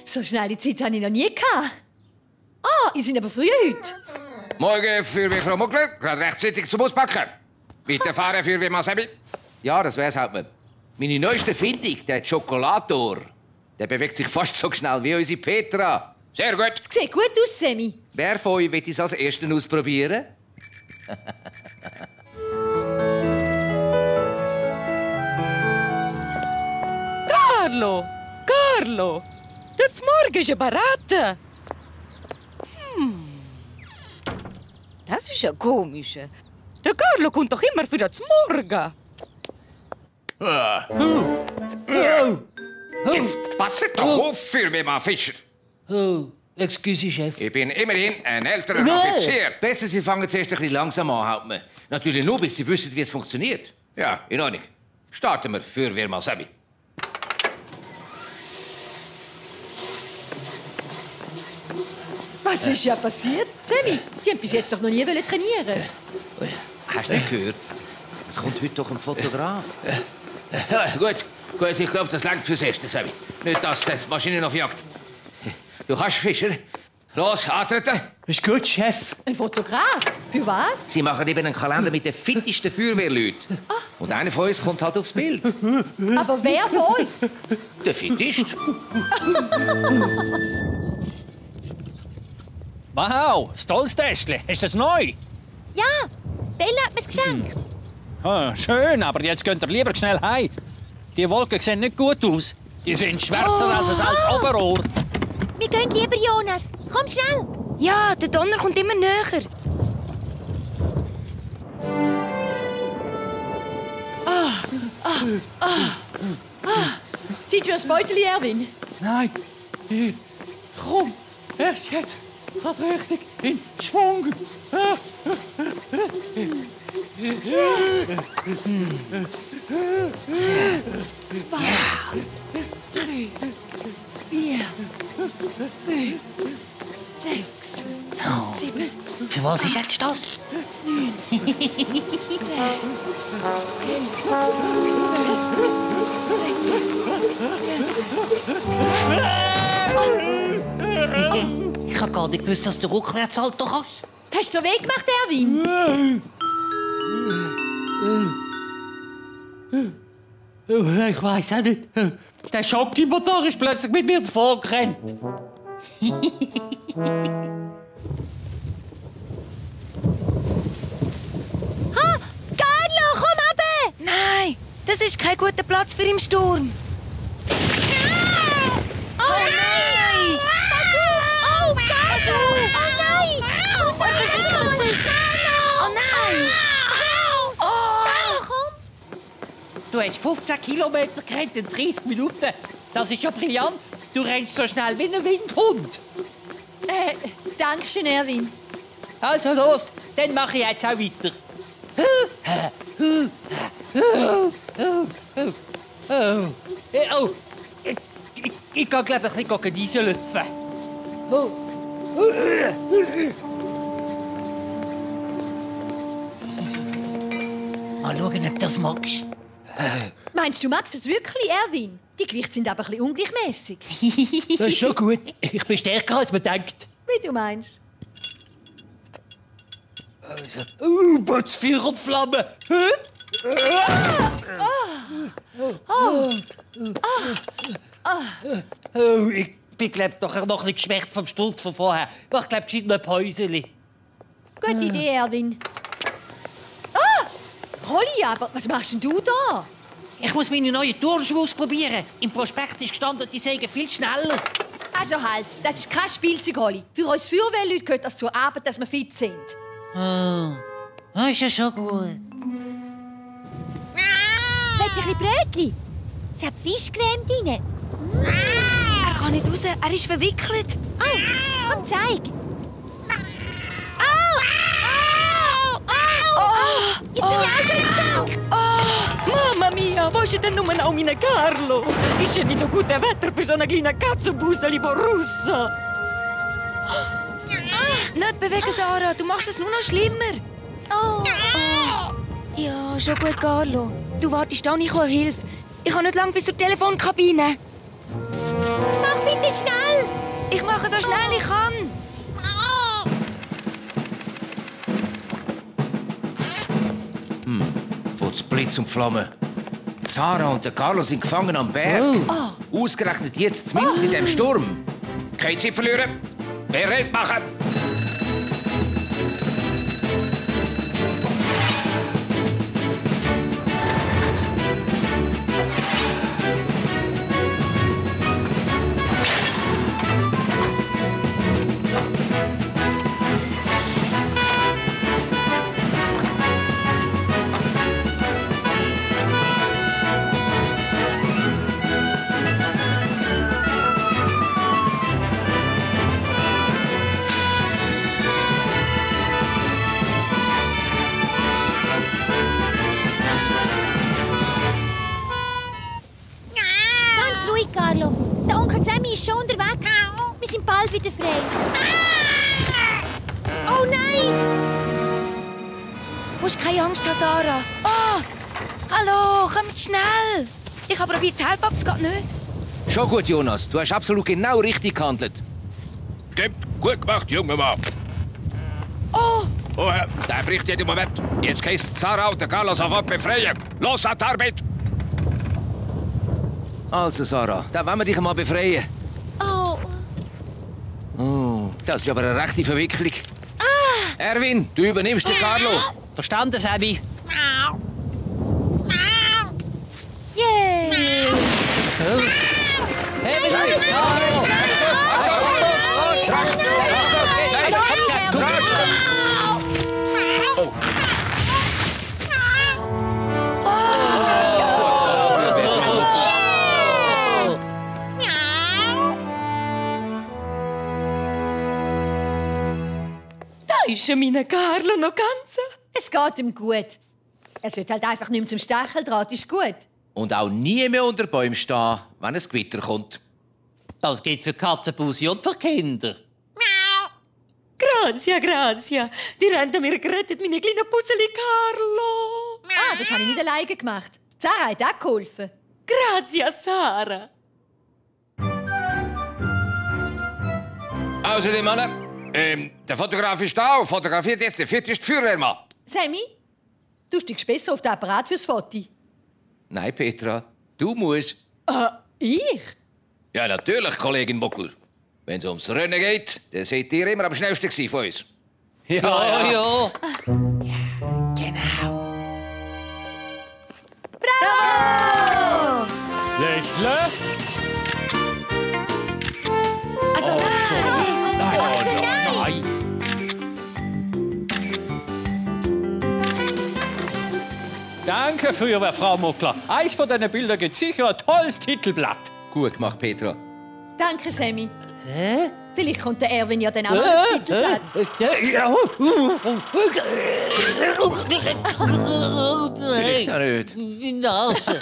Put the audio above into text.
So schnelle Zeit hatte ich noch nie gehabt. Ah, ihr seid aber früh heute. Morgen Feuerwehrfrau Muckler, gerade rechtzeitig zum Auspacken. Weiterfahren Feuerwehrmann Sebi. Ja, das wär's, Hauptmann. Meine neueste Findung, der Schokolator, der bewegt sich fast so schnell wie unsere Petra. Sehr gut. Es sieht gut aus, Semi. Wer von euch will es als Ersten ausprobieren? Carlo! Das Morgen ist ja bereit. Das ist ja komisch. Der Carlo kommt doch immer für das Morgen. Jetzt passt doch auf, Feuerwehrmann Fischer. Oh, excuse, Chef. Ich bin immerhin ein älterer Offizier. Besser, Sie fangen zuerst ein bisschen langsam an, Hauptmann. Natürlich nur, bis Sie wissen, wie es funktioniert. Ja, in Ordnung. Starten wir, Feuerwehrmann Sebi. Was ist ja passiert, Semi? Die haben bis jetzt doch noch nie trainieren. Hast du nicht gehört? Es kommt heute doch ein Fotograf. Ja, gut. Ich glaube, das reicht fürs Erste, Sebi. Nicht, dass die Maschine noch jagt. Du kannst, Fischer. Los, antreten. Ist gut, Chef. Ein Fotograf? Für was? Sie machen eben einen Kalender mit den fittesten Feuerwehrleuten. Und einer von uns kommt halt aufs Bild. Aber wer von uns? Der fitteste. Wow, das tolles Täschchen. Ist das neu? Ja, Bella hat mir's geschenkt. Ah, schön, aber jetzt könnt ihr lieber schnell heim. Die Wolken sehen nicht gut aus. Die sind schwärzer als ein altes Overall. Wir gehen lieber, Jonas. Komm schnell. Ja, der Donner kommt immer näher. Zeit für ein Mäuseli, Erwin. Nein, komm, erst jetzt. Gaat richtig in Schwung. Zwei, drei, vier, fünf, sechs, sieben, Für was ist jetzt das? 9, 10, 11, 12, Ich habe gar nicht gewusst, dass du Rückwärtssalto kannst. Hast du weh gemacht, Erwin? Ich weiß auch nicht. Der Schockimotor ist plötzlich mit mir vorgerannt. Carlo, komm runter! Nein, das ist kein guter Platz für im Sturm. Oh nein! Pass auf! Oh, pass auf! Oh nein! Oh nein! Oh, komm! Du hast 15 Kilometer gerannt in 30 Minuten. Das ist ja brillant. Du rennst so schnell wie ein Windhund. Dankeschön, Erwin. Also los, dann mache ich jetzt auch weiter. Ich gehe, glaube ich, ein bisschen Eisenlöpfen. Mal schauen, ob du das magst. Meinst du, magst es wirklich, Erwin? Die Gewichte sind aber ein bisschen ungleichmäßig. Das ist schon gut. Ich bin stärker, als man denkt. Wie du meinst. Botsfeuer und Flamme. Ich bin, glaube ich, doch noch ein bisschen geschwächt vom Sturz von vorher. Ich glaube, gescheit noch ein Päuseli. Gute Idee, Erwin. Ah! Holly, aber was machst denn du da? Ich muss meine neuen Turnschuhe ausprobieren. Im Prospekt ist gestanden, die sägen viel schneller. Also halt, das ist kein Spielzeug, Holly. Für uns Feuerwehrleute gehört das zur Arbeit, dass wir fit sind. Ist ja schon gut. Willst du ein bisschen Brötchen? Es hat Fischcreme drin. Er kann nicht raus, er ist verwickelt. Oh, komm, zeig. Jetzt bin ich auch schon im Gang. Mamma mia, wo ist denn nur noch mein Carlo? Ist ja nicht so gutes Wetter für so einen kleinen Katzenbuseli von Russen. Nicht bewegen, Sarah, du machst es nur noch schlimmer. Oh. Ja, schon gut, Carlo. Du wartest da, ich hole Hilfe. Ich habe nicht lange bis zur Telefonkabine. Mach bitte Sammy, schnell! Ich mache so schnell ich kann. Blitz und Flamme. Zara und der Carlo sind gefangen am Berg. Ausgerechnet jetzt, mitten in dem Sturm. Keine Zeit verlieren. Bereit machen. Carlo. Der Onkel Sammy ist schon unterwegs. Wir sind bald wieder frei. Oh nein! Du musst keine Angst haben, Sarah. Oh! Hallo, kommt schnell! Ich habe probiert zu helfen, aber es geht nicht. Schon gut, Jonas. Du hast absolut genau richtig gehandelt. Stimmt. Gut gemacht, junger Mann. Oh! Oh, der bricht jeden Moment. Jetzt kannst du Sarah und Carlo sofort befreien. Los an die Arbeit! Also, Sarah, da wollen wir dich mal befreien. Oh. Oh, das ist aber eine rechte Verwicklung. Erwin, du übernimmst den Carlo. Verstanden, Sammy? Yeah! Hey, wir sind Carlo! Ist mein Carlo noch ganz? Es geht ihm gut. Es wird halt einfach nicht mehr zum Stacheldraht, ist gut. Und auch nie mehr unter Bäumen stehen, wenn ein Gewitter kommt. Das geht für Katzenbusi und für Kinder. Grazia, Grazia. Die haben mir gerettet, meine kleinen Pusseli Carlo. Das habe ich nicht alleine gemacht. Sarah hat auch geholfen. Grazia, Sarah. Also, die Männer. Der Fotograf ist da und fotografiert jetzt den 4. Feuerwehrmann. Sammy, du stiegst besser auf den Apparat fürs Foto. Nein, Petra, du musst. Ich? Ja, natürlich, Kollegin Buckel. Wenn es ums Rennen geht, dann seid ihr immer am schnellsten von uns. Ja. Genau. Bravo! Lächle. Also, Also nein! Nein. Danke, Feuerwehrfrau Muckler. Eins von diesen Bildern gibt sicher ein tolles Titelblatt. Gut gemacht, Petra. Danke, Sammy. Vielleicht kommt der Erwin ja dann auch noch ins Titelblatt. Vielleicht noch nicht. Die Nase.